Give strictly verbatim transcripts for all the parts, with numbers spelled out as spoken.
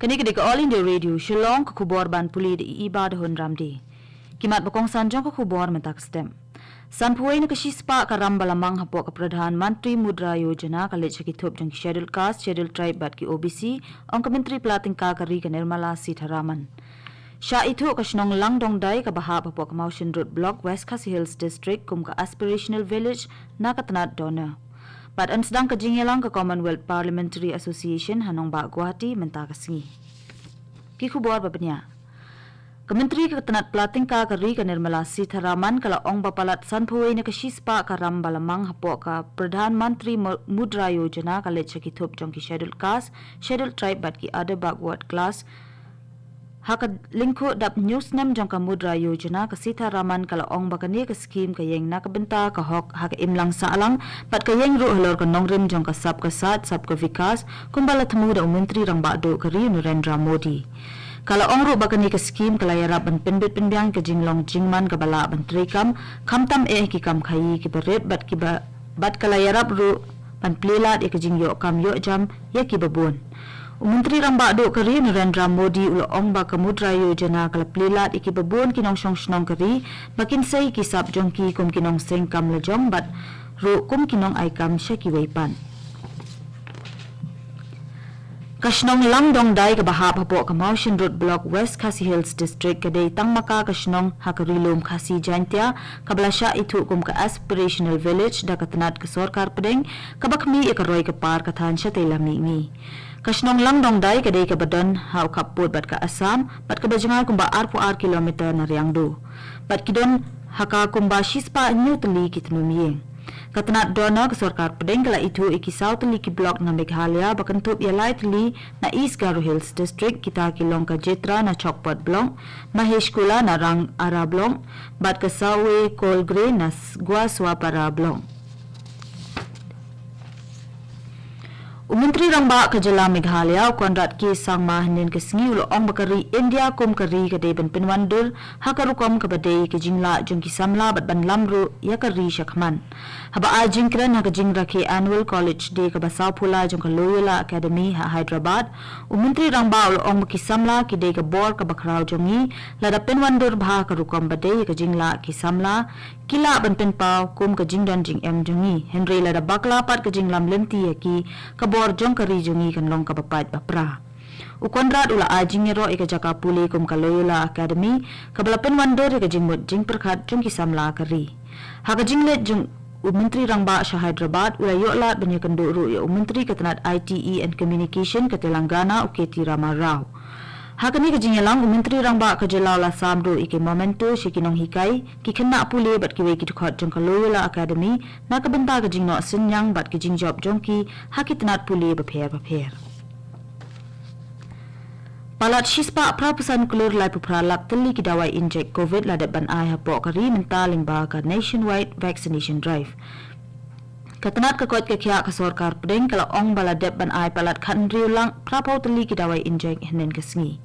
Kane ka dei ka All India Radio Shillong, ka khubor ban pule da i Iba da Hun Ramdi. Ki mat ba kongsan jong ka khubor mynta ka step. Sanphew na ka shispah ka ram ba la mang hapoh ka Pradhan Mantri Mudra Yojana ka leit sha ki thup jong ki Scheduled Caste, Scheduled Tribe bad ki O B C, ong ka Myntri Pla Tyngka ka ri ka Nirmala Sitharaman. Shah ithuh ka shnong Langdongdai kaba hap hapoh ka Mawshynrut Block, West Khasi Hills District kum ka Aspirational Village na ka tnat DoNER. Bad yn sdang ka jingïalang ka Commonwealth Parliamentary Association ha nongbah Guwahati mynta ka sngi. Ki khubor ba bniah. Ka Myntri ka tnat Pla Tyngka ka ri ka Nirmala Sitharaman ka la ong ba palat sanphew na ka shispah ka ram ba la mang hapoh ka Pradhan Mantri Mu-, Mudra Yojana ka leit sha ki thup jong ki Scheduled Caste, Scheduled Tribe bad ki other backward class. Ha ka lyngkhuh dap hynñiew snem jong ka Mudra Yojana, ka Sitharaman ka la ong ba kane ka skhim ka ïeng na ka bynta ka hok ha ka imlang sahlang bad ka ïeng ruh halor ka nongrim jong ka Sabka Saath Sabka Vikas, kumba la thmu da u Myntri Rangbah Duh ka ri u Narendra Modi. Ka la ong ruh ba kane ka skhim ka la ïarap ban pynbit pynbiang ka jinglong jingman kaba lah ban treikam, khamtam eh ki kam khaïi kiba rit bad kiba, bad ka la ïarap ruh ban plie lad ïa ka jingïoh kam ïoh jam ïa kiba bun. U Myntri Rangbah Duh ka ri Narendra Modi u la ong ba ka Mudra Yojana ka la plie lad ïa kiba bun ki nongshong shnong ka ri ba kin sei ki sap jong ki kum ki nongseng kam lajong bad ruh kum ki nongai kam sha kiwei pat. Ka shnong Langdongdai kaba hap hapoh ka Mawshynrut Block, West Khasi Hills District ka dei tang ma ka ka shnong ha ka Ri Lum Khasi Jaintia kaba la shah ithuh kum ka Aspirational Village da ka tnat ka sorkar pdeng, kaba khmih ïa ka roi ka par ka thaiñ shatei la mihngi. Ka shnong Langdongdai ka dei kaba don ha u khappud bad ka Assam bad kaba jngai kumba arphew ar kilometer na Riangdo. Bad ki don ha ka kumba shispah hynñiew tylli ki tnum ïing. Ka tnat DoNER ka sorkar pdeng ka la ithuh ïa ki saw tylli ki block na Meghalaya ba kynthup ïa lai tylli na East Garo Hills District, kita ki long ka Jetra na Chokpot Block, Maheshkula na Rangara Block bad ka Sawe Kolgre na S-, Gwaswapara Block. U Myntri Rangbah ka jylla Meghalaya u Conrad K Sangma hynnin ka sngi u la ong ba ka ri India kum ka ri ka dei ban pynwandur ha ka rukom kaba dei ka jinglah jong ki samla bad ban lam ruh ïa ka ri shakhmat. Haba ai jingkren ha ka jingrakhe Annual College Day kaba sawphew lai jong ka Loyola Academy ha Hyderabad, u Myntri Rangbah u la ong ba ki samla ki dei ka bor kaba khraw jong ngi, lada pynwandur bha ha ka rukom ba dei ïa ka jinglah ki samla, ki lah ban pynpaw kum ka jingdon jingem jong ngi. Hynrei lada bakla pat ka jinglam lynti ïa ki, ka bor jong ka ri jong ngi kan long kaba pait bapra. U Conrad u la ai jingïaroh ïa ka jaka pule kum ka Loyola Academy kaba la pynwandur ïa ka jingmut jingpyrkhat jong ki samla ka ri. Ha ka jingleit jong u Myntri Rangbah sha Hyderabad u la ïoh lad ban ïakynduh ruh ïa u Myntri ka tnat I T E and Communication ka Telangana u K T Rama Rao. Ha kane ka jingïalang u Myntri Rangbah ka jylla u la sam ruh ïa ki memento sha ki nonghikai, ki khynnah pule bad kiwei ki dkhot jong ka Loyola Academy na ka bynta ka jingnoh synñiang bad ki jingjop jong ki ha ki tnat pule bapher bapher. Palat shispah phraphew san klur laiphew phra lak tylli ki dawai injek Covid la dep ban ai hapoh ka ri mynta lyngba ka Nationwide Vaccination Drive. Ka tnat ka koit ka khiah ka sorkar pdeng ka la ong ba la dep ban ai palat khathynriew lak phraphew tylli ki dawai injek hynnin ka sngi.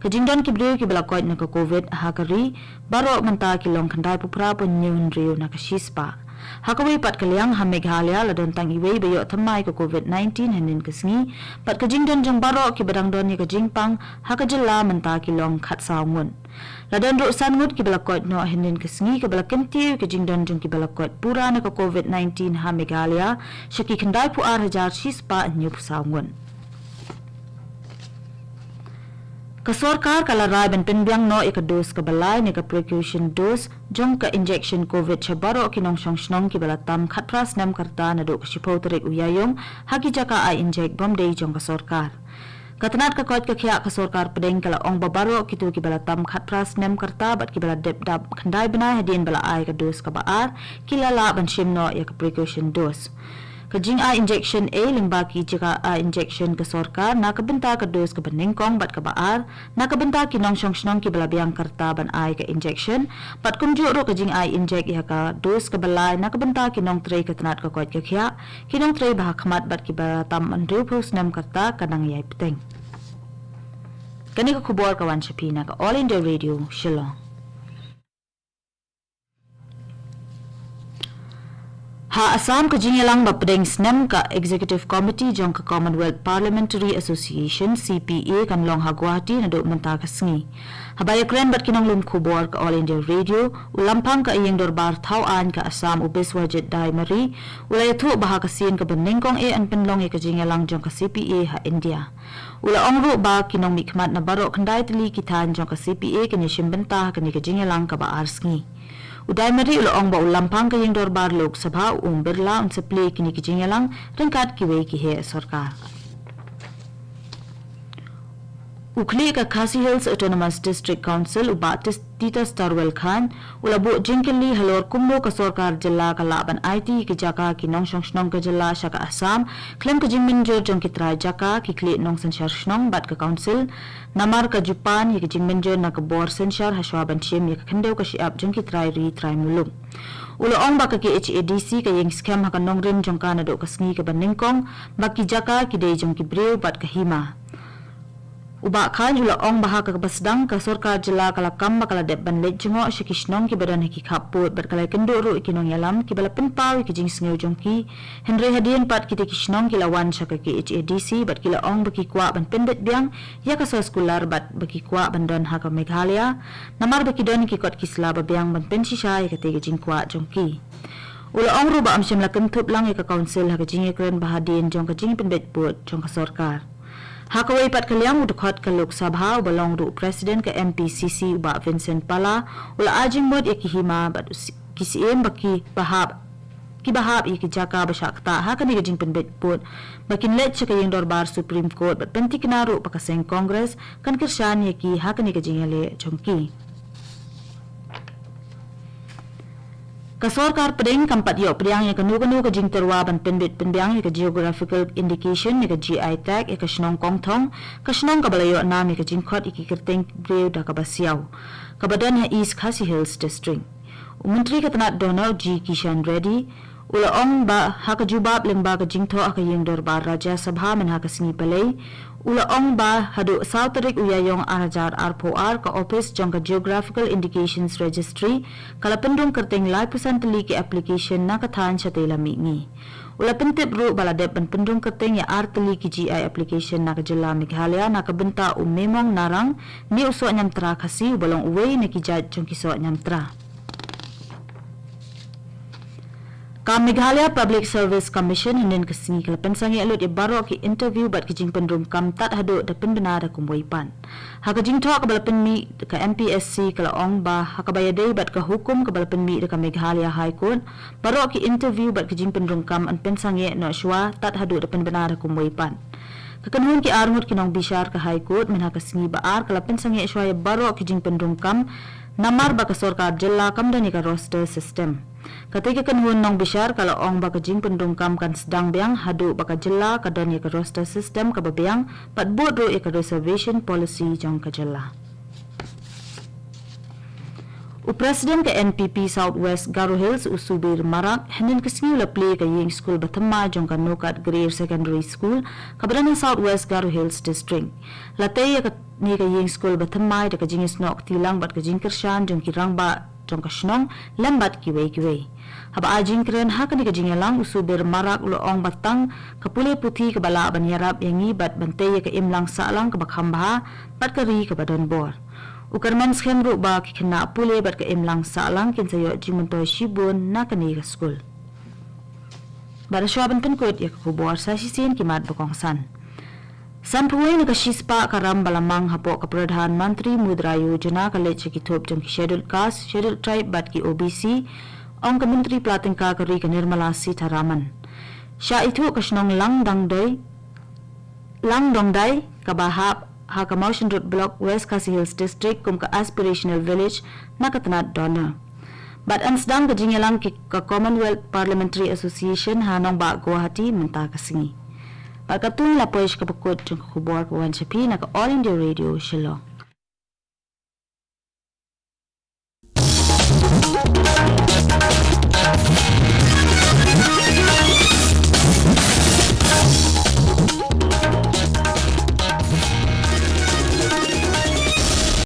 Ka jingdon ki briew kiba la koit na ka Covid ha ka ri baroh mynta ki long khyndaiphew phra point hynñiew hynriew na ka shispah. Ha kawei pat ka liang ha Meghalaya la don tang iwei ba ïoh thymmai ka Covid nineteen hynnin ka sngi, bad ka jingdon jong baroh kiba dang don ïa ka jingpang ha ka jylla mynta ki long khatsaw ngut. La don ruh san ngut kiba la koit noh hynnin ka sngi kaba la kyntiew ïa ka jingdon jong kiba la koit pura na ka Covid nineteen ha Meghalaya sha ki khyndaiphew ar hajar shispah hynñiewphew saw ngut. Ka sorkar ka la rai ban pynbiang noh ïa ka dose kaba lai ne ka precaution dose jong ka injection Covid sha baroh ki nongshong shnong kiba la tam khatphra snem ka rta naduh ka shiphew tarik u Ïaïong ha ki jaka ai injek bym dei jong ka sorkar. Ka tnat ka koit ka khiah ka sorkar pdeng ka la ong ba baroh kito kiba la tam khatphra snem ka rta bad kiba la dep dap khyndai bnai hadien ba la ai ka dose kaba ar ki la lah ban shim noh ïa ka precaution dose. Ka jingai injection ei lyngba ki jaka ai injection ka sorkar na ka bynta ka dose kaba nyngkong bad kaba ar na ka bynta ki nongshong shnong kiba la biang ka rta ban ai ka injection, bad kumjuh ruh ka jingai injek ïa ka dose kaba lai na ka bynta ki nongtrei ka tnat ka koit ka khiah, ki nongtrei ba ha khmat bad kiba tam hynriewphew snem ka rta ka dang ïai bteng. Kane ka khubor ka wan sha phi na ka All India Radio Shillong. Ha Assam, ka jingïalang ba pdeng snem ka Executive Committee jong ka Commonwealth Parliamentary Association, C P A, kan long ha Guwahati naduh mynta ka sngi. Haba ïakren bad ki nonglum khubor ka All India Radio, u Lamphang ka Ïing Dorbar Thaw Aiñ ka Assam, u Biswajit Daimari, u la ïathuh ba ha ka sien kaba nyngkong eh yn pynlong ïa ka jingïalang jong ka C P A ha India. U la ong ruh ba ki nongmihkhmat na baroh khyndai tylli ki thaiñ jong ka C P A kin ïashim bynta ha kane ka jingïalang kaba ar sngi. U Daimari u la ong ba u Lamphang ka Ïing Dorbar Lok Sabha, u Om Birla, un sa plie ïa kine ki jingïalang ryngkat kiwei ki heh sorkar. U khlieh ka Khasi Hills Autonomous District Council, u Bah Tis- Titus Tarwel Chyne, u la buh jingkylli halor kumno ka sorkar jylla ka lah ban aiti ki jaka ki nongshong shnong ka jylla sha ka Assam khlem ka jingmynjur jong ki trai jaka, ki khlieh nongsynshar shnong bad ka council, namar ka ju pan ïa ka jingmynjur na ka bor synshar hashwa ban shim ïa ka khyndew ka shyiap jong ki trai ri trai muluk. U la ong ba ka K H A D C ka ïeng skhem ha ka nongrim jong ka naduh ka sngi kaba nyngkong ba ki jaka ki dei jong ki briew bad ka hima. U Bah Chyne u la ong ba ha kaba sdang ka sorkar jylla ka la kam ba ka la dep ban leit jngoh sha ki shnong kiba don ha ki khappud bad ka la ïakynduh ruh ïa ki nongïalam kiba la pynpaw ïa ki jingsngew jong ki. Hynrei hadien pat, kita ki shnong ki la wan sha ka K H A D C bad ki la ong ba ki kwah ban pynbeit biang ïa ka soskular bad ba ki kwah ban don ha ka Meghalaya, namar ba ki don ïa ki kot ki sla ba biang ban pynshisha ïa kata ka jingkwah jong ki. U la ong ruh ba ym shym la kynthup lang ïa ka council ha ka jingïakren ba hadien jong ka jingpynbeit bud jong ka sorkar. Ha kawei pat ka liang, u dkhot ka Lok Sabha uba long ruh u president ka M P C C, u Bah Vincent Pala, u la ai jingmut ïa ki hima bad u si- ki syiem ba ki bahap ki bahap ïa ki jaka ba shah ktah ha kane ka jingpynbeit bud ba kin leit sha ka Ïing Dorbar Supreme Court bad pynthikna ruh ba ka seng Congress kan kyrshan ïa ki ha kane ka jingïaleh jong ki. Ka sorkar pdeng kam pat ïoh pdiang ïa kano kano ka jingtyrwa ban pynbit pynbiang ïa ka geographical indication ïa ka G I tag ïa ka shnong Kongthong, ka shnong kaba la ïoh nam ïa ka jingkhot ïa ki kyrteng briew da kaba siaw, kaba don ha East Khasi Hills District. U Myntri ka tnat donor G Kishan Reddy u la ong ba ha ka jubab lyngba ka jingthoh ha ka Ïing Dorbar Rajya Sabha mynha ka sngi Palei, u la ong ba haduh saw tarik u Ïaïong ar hajar arphew ar, ka ophis jong ka Geographical Indications Registry ka la pynrung kyrteng laiphew san tylli ki application na ka thaiñ shatei la mihngi. U la pyntip ruh ba la dep ban pynrung kyrteng ïa ar tylli ki G I application na ka jylla Meghalaya na ka bynta u Memong Narang ne u Sohñiamtra Khasi uba long uwei na ki jait jong ki Sohñiamtra. Ka Meghalaya Public Service Commission hynnin ka sngi ka la pynsangeh lut ïa baroh ki interview bad ki jingpynrung kam tad haduh da pynbna da kumwei pat. Ha ka jingthoh kaba la pynmih da ka M P S C ka la ong ba ha kaba ïadei bad ka hukum kaba la pynmih da ka Meghalaya High Court, baroh ki interview bad ki jingpynrung kam yn pynsangeh noh shuwa tad haduh da pynbna da kumwei pat. Ka kynhun ki arngut ki nongbishar ka High Court mynha ka sngi ba ar ka la pynsangeh shuwa ïa baroh ki jingpynrung kam namar ba ka sorkar jylla kam don ïa ka roster system. Katei ka kynhun nongbishar ka la ong ba ka jingpynrung kam kan sdang biang haduh ba ka jylla ka don ïa ka roster system kaba biang bad bud ruh ïa ka reservation policy jong ka jylla. U President ka N P P South West Garo Hills, u Subir Marak, hynnin ka sngi u la plie ïa ka ïing skul ba thymmai jong ka Nokat Greer Secondary School kaba don ha South West Garo Hills District. La tei ïa kane ka ïing skul ba thymmai da ka jingïasnoh kti lang bad ka jingkyrshan jong ki rangbah jong ka shnong lem bad kiwei kiwei. Haba ai jingkren ha kane ka jingïalang, u Subir Marak u la ong ba tang ka pule puthi kaba lah ban ïarap ïa ngi bad ban tei ïa ka imlang sahlang kaba kham bha bad ka ri kaba don bor. U kyrmen skhem ruh ba ki khynnah pule bad ka imlang sahlang kin sa ïoh jingmyntoi shibun na kane ka skul. Bad shuwa ban pynkut ïa ka khubor, sa shisien ki mat ba kongsan. Sanphew wei na ka shispah ka ram ba la mang hapoh ka Pradhan Mantri Mudra Yojana ka leit sha ki thup jong ki Scheduled Caste, Scheduled Tribe bad ki O B C, ong ka Myntri Pla Tyngka ka ri ka Nirmala Sitharaman. Shah ithuh ka shnong Langdangdoi, Langdongdai kaba hap ha ka Mawshynrut Block, West Khasi Hills District kum ka Aspirational Village na ka tnat donor. Bad yn sdang ka jingïalang ki ka Commonwealth Parliamentary Association ha nongbah Guwahati mynta ka sngi. Bad katto la poi sha kaba kut jong ka khubor ka wan sha phi na ka All India Radio Shillong.